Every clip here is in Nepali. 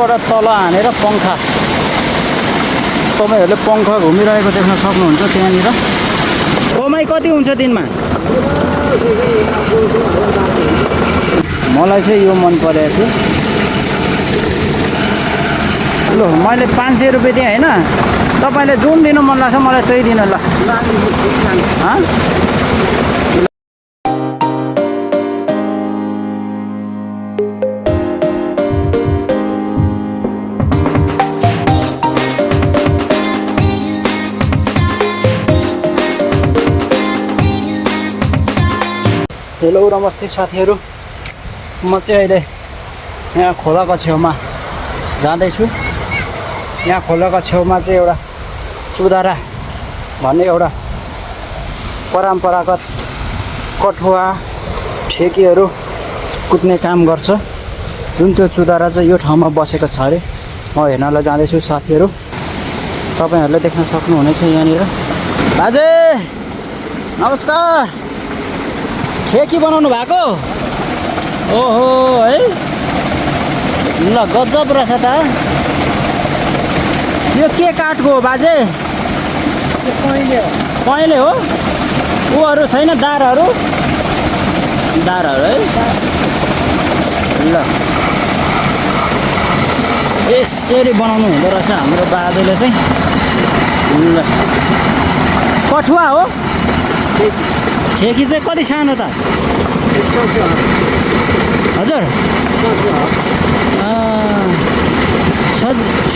माथिबाट तल हानेर पङ्खा तपाईँहरूले पङ्खा घुमिरहेको देख्न सक्नुहुन्छ त्यहाँनिर। कमाइ कति हुन्छ दिनमा? मलाई चाहिँ यो मन परेको थियो। ल मैले 500 रुपियाँ दिएँ होइन, तपाईँले जुन दिनु मन लाग्छ मलाई त्यही दिनु ल। हेलो नमस्ते साथीहरू, म चाहिँ अहिले यहाँ खोलाको छेउमा जाँदैछु। यहाँ खोलाको छेउमा चाहिँ एउटा चुदारा भन्ने एउटा परम्परागत कठुवा ठेकीहरू कुट्ने काम गर्छ, जुन त्यो चुदारा चाहिँ यो ठाउँमा बसेको छ अरे। म हेर्नलाई जाँदैछु साथीहरू, तपाईँहरूले देख्न सक्नुहुनेछ यहाँनिर। बाजे नमस्कार, ठेकी बनाउनु भएको? ओहो है, ल गजब रहेछ त। यो के काठको हो बाजे? पहेँले हो। ऊहरू छैन दारहरू? दारहरू है। ल यसरी बनाउनु हुँदो रहेछ हाम्रो बाजेले चाहिँ। ल कठुवा हो। ठेकी चाहिँ कति सानो त? हजुर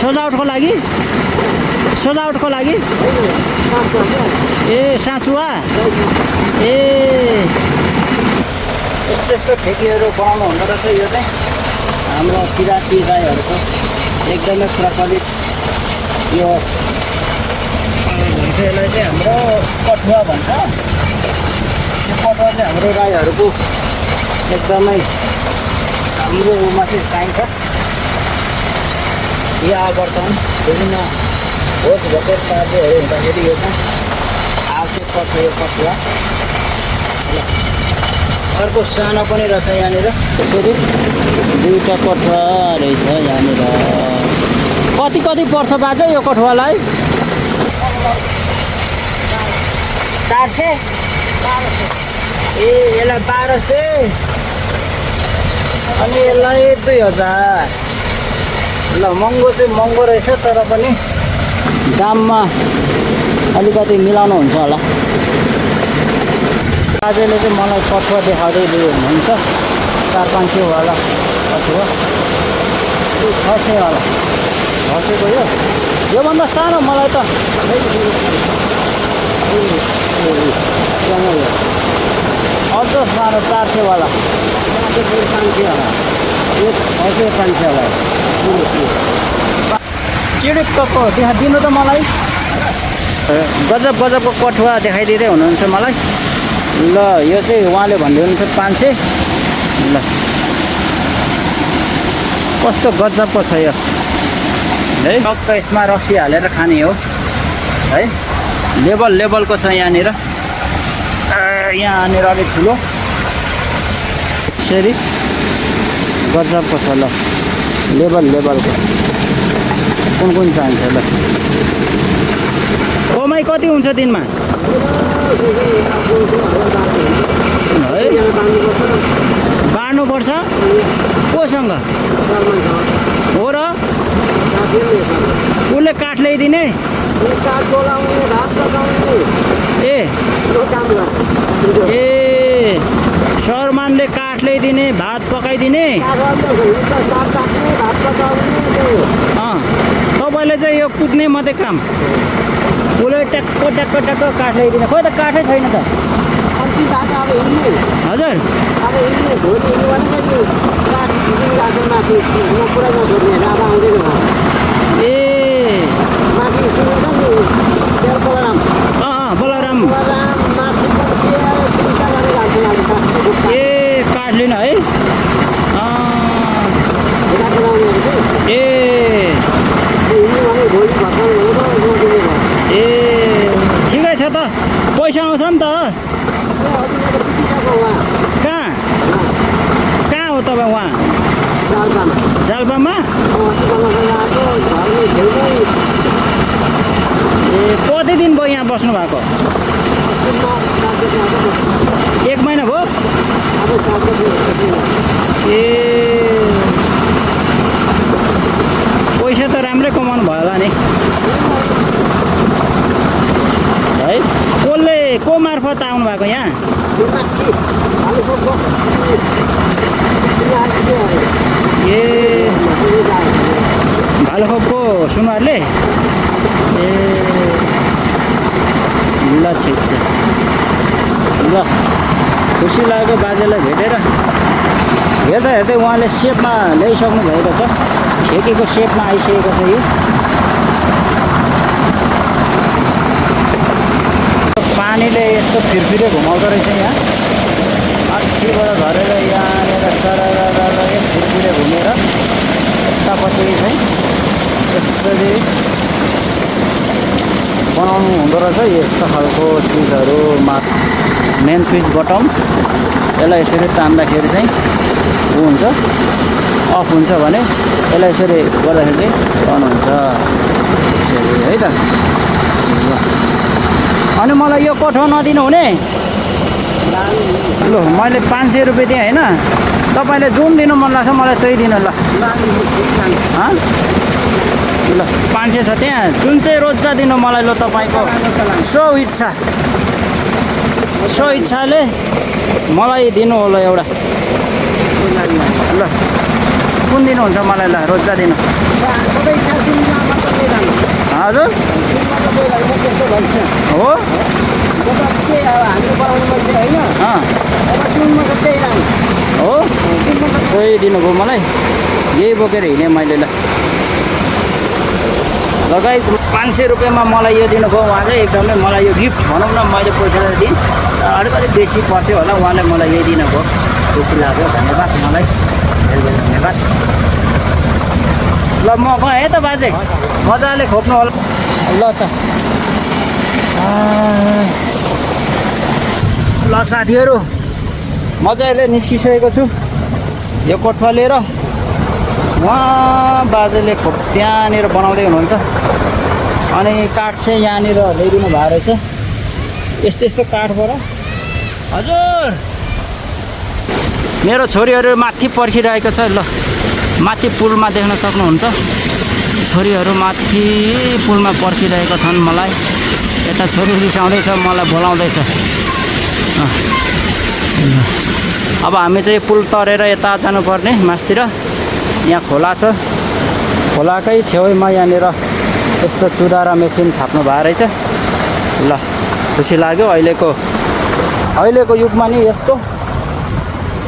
सजावटको लागि? सजावटको लागि? ए साँचुवा। ए यस्तो यस्तो ठेकीहरू बनाउनु हुँदो रहेछ। यो चाहिँ हाम्रो किराँती राईहरूको एकदमै प्रचलित यो भन्छ। यसलाई चाहिँ हाम्रो कठुवा भन्छ। यो कठुवा चाहिँ हाम्रो राईहरूको एकदमै हिरोमा चाहिँ चाहिन्छ। या वर्तमान विभिन्न भोज भतेर कार्यहरू हुँदाखेरि यो चाहिँ आवश्यक पर्छ यो कठुवा। अर्को सानो पनि रहेछ यहाँनिर, यसरी दुईवटा कठुवा रहेछ यहाँनिर। कति कति पर्छ बाजे यो कठुवालाई? 400। ए यसलाई 1200 अनि यसलाई 2000। ल महँगो चाहिँ महँगो रहेछ, तर पनि दाममा अलिकति मिलाउनु हुन्छ होला। बाजेले चाहिँ मलाई कठुवा देखाउँदै हुनुहुन्छ। 400-500 वाला कठुवा, 600 वाला घसेको। योभन्दा सानो मलाई त अझ सानो 400 वाला। यो 500 वाला चिडिक्कको दिनु त मलाई। गजब गजबको कठुवा देखाइदिँदै हुनुहुन्छ मलाई। ल यो चाहिँ उहाँले भन्दै हुनुहुन्छ 500। ल कस्तो गजबको छ यो है। टक्क यसमा रक्सी हालेर खाने हो है। लेबलको छ यहाँनिर। यहाँनिर अलिक ठुलो यसरी गजबको छ। ल लेबलको कुन चाहिन्छ? ल कमाइ कति हुन्छ दिनमा? है बाँड्नुपर्छ। कोसँग हो र? उसले काठ ल्याइदिने? ए सरमानले काठ ल्याइदिने, भात पकाइदिने। तपाईँले चाहिँ यो कुट्ने मात्रै काम, उसले ट्याक्क काठ ल्याइदिने। खोइ त काठै छैन त। हजुर ए बलराम ए काठ लिन है। ए ठिकै छ त, पैसा आउँछ नि त। कहाँ हो तपाईँ? उहाँ जाल्पामा ए कति दिन भयो यहाँ बस्नु भएको 1 महिना भयो ए पैसा त राम्रै कमाउनु भयो होला नि है को मार्फत आउनु भएको यहाँ ए भालुखोपको सुनवारले ए ल ठिक छ ल खुसी लाग्यो बाजेलाई भेटेर हेर्दा हेर्दै उहाँले सेपमा ल्याइसक्नु भएको छ ठेकीको सेपमा आइसकेको छ यो पानीले यस्तो फिरफिरे घुमाउँदो रहेछ यहाँ माथिबाट झरेर यहाँनिर सरर फिरफिरे घुमेर यतापट्टि चाहिँ यसरी बनाउनु हुँदो रहेछ यस्तो खालको चिजहरू मेन स्विच बटम यसलाई यसरी तान्दाखेरि चाहिँ ऊ हुन्छ अफ हुन्छ भने यसलाई यसरी गर्दाखेरि चाहिँ अन हुन्छ यसरी है त अनि मलाई यो कोठो नदिनु हुने ल मैले 500 रुपियाँ दिएँ होइन तपाईँले जुन दिनु मन लाग्छ मलाई त्यही दिनु ल ल 500 छ त्यहाँ जुन चाहिँ रोजा दिनु मलाई ल तपाईँको सो इच्छाले मलाई दिनु होला एउटा ल कुन दिनुहुन्छ मलाई ल रोजा दिनु हजुर हो हो त्यही दिनुभयो मलाई यही बोकेर हिँडेँ मैले ल लगाइ 500 रुपियाँमा मलाई यो दिनुभयो उहाँ चाहिँ एकदमै मलाई यो गिफ्ट भनौँ न मैले पैसा दिएँ अलिकति बेसी पर्थ्यो होला उहाँले मलाई यही दिनुभयो खुसी लाग्यो धन्यवाद मलाई धन्यवाद ल म गएँ है त बाजे मजाले खोप्नु होला ल त ल साथीहरू मजाले निस्किसकेको छु यो कोठा लिएर उहाँ बाजेले खोप त्यहाँनिर बनाउँदै हुनुहुन्छ अनि काठ चाहिँ यहाँनिर ल्याइदिनु भएको रहेछ यस्तो यस्तो काठबाट हजुर मेरो छोरीहरू माथि पर्खिरहेको छ ल माथि पुलमा देख्न सक्नुहुन्छ छोरीहरू माथि पुलमा पर्खिरहेका छन् मलाई यता छोरी रिसाउँदैछ मलाई बोलाउँदैछ अब हामी चाहिँ पुल तरेर यता जानुपर्ने मासतिर यहाँ खोला छ खोलाकै छेउमा यहाँनिर यस्तो चुदारा मेसिन थाप्नु भएको रहेछ ल खुसी लाग्यो अहिलेको युगमा नि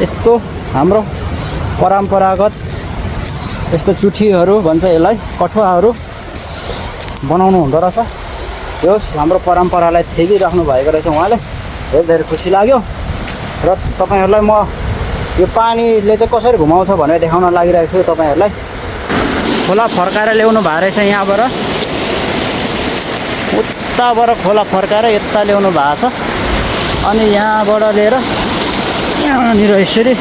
यस्तो हाम्रो परम्परागत यस्तो चुठीहरू भन्छ यसलाई कठुवाहरू बनाउनु हुँदो रहेछ यो हाम्रो परम्परालाई थेगिराख्नु भएको रहेछ उहाँले धेरै खुसी लाग्यो र तपाईहरुलाई म यो पानीले चाहिँ कसरी घुमाउँछ भनेर देखाउन लागिरहेको छु तपाईहरुलाई खोला फर्काएर ल्याउनु भएको रहेछ यहाँबाट उताबाट खोला फर्काएर यता ल्याउनु भएको छ अनि यहाँबाट लिएर यहाँनिर यसरी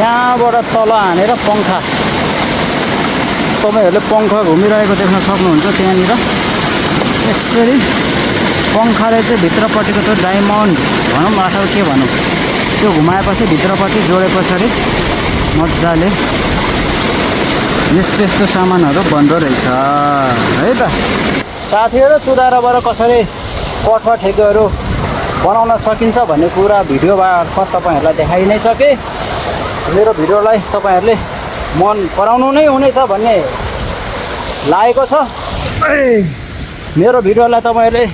यहाँबाट तल हानेर पंखा तपाईहरुले पंखा घुमिरहेको देख्न सक्नुहुन्छ त्यहाँनिर यसरी पंखाले चाहिँ भित्रपट्टिको त्यो डायमन्ड भनौँ अथवा के भनौँ त्यो घुमाएपछि भित्रपट्टि जोडेपछि मजाले यस्तो यस्तो सामानहरू बन्दो रहेछ है त साथीहरु चुदाराबाट कसरी कठुवा ठेकीहरू बनाउन सकिन्छ भन्ने कुरा भिडियो मार्फत तपाईहरुलाई देखाइ नै सके मेरो भिडियोलाई तपाईहरुले मन पराउनु नै हुनेछ भन्ने लागेको छ मेरो भिडियोलाई तपाईहरुले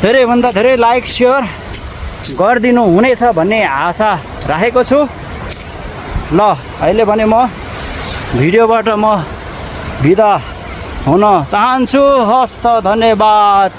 धेरैभन्दा धेरै लाइक शेयर गरिदिनु हुनेछ भन्ने आशा राखेको छु ल अहिले भने म भिडियोबाट म बिदा हुन चाहन्छु हस्त धन्यवाद।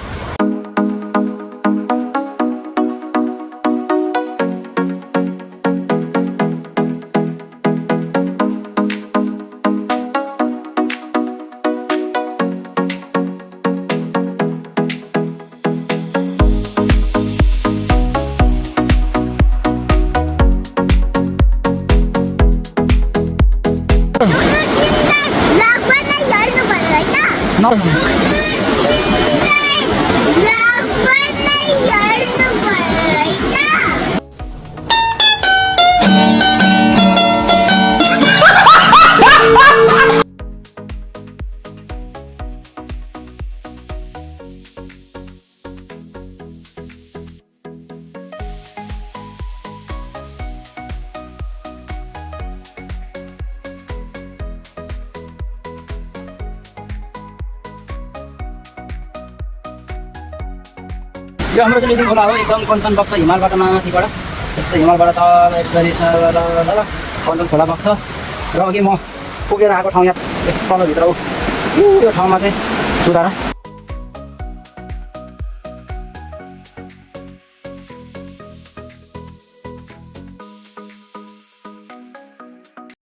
यो हाम्रो चाहिँ लिदिङ खोला हो एकदम कञ्चन बग्छ हिमालबाट माथिबाट जस्तै हिमालबाट त यसरी कञ्चन खोला बग्छ र अघि म पुगेर आएको ठाउँ यहाँ यस्तो तलभित्र हो यो ठाउँमा चाहिँ चुडारा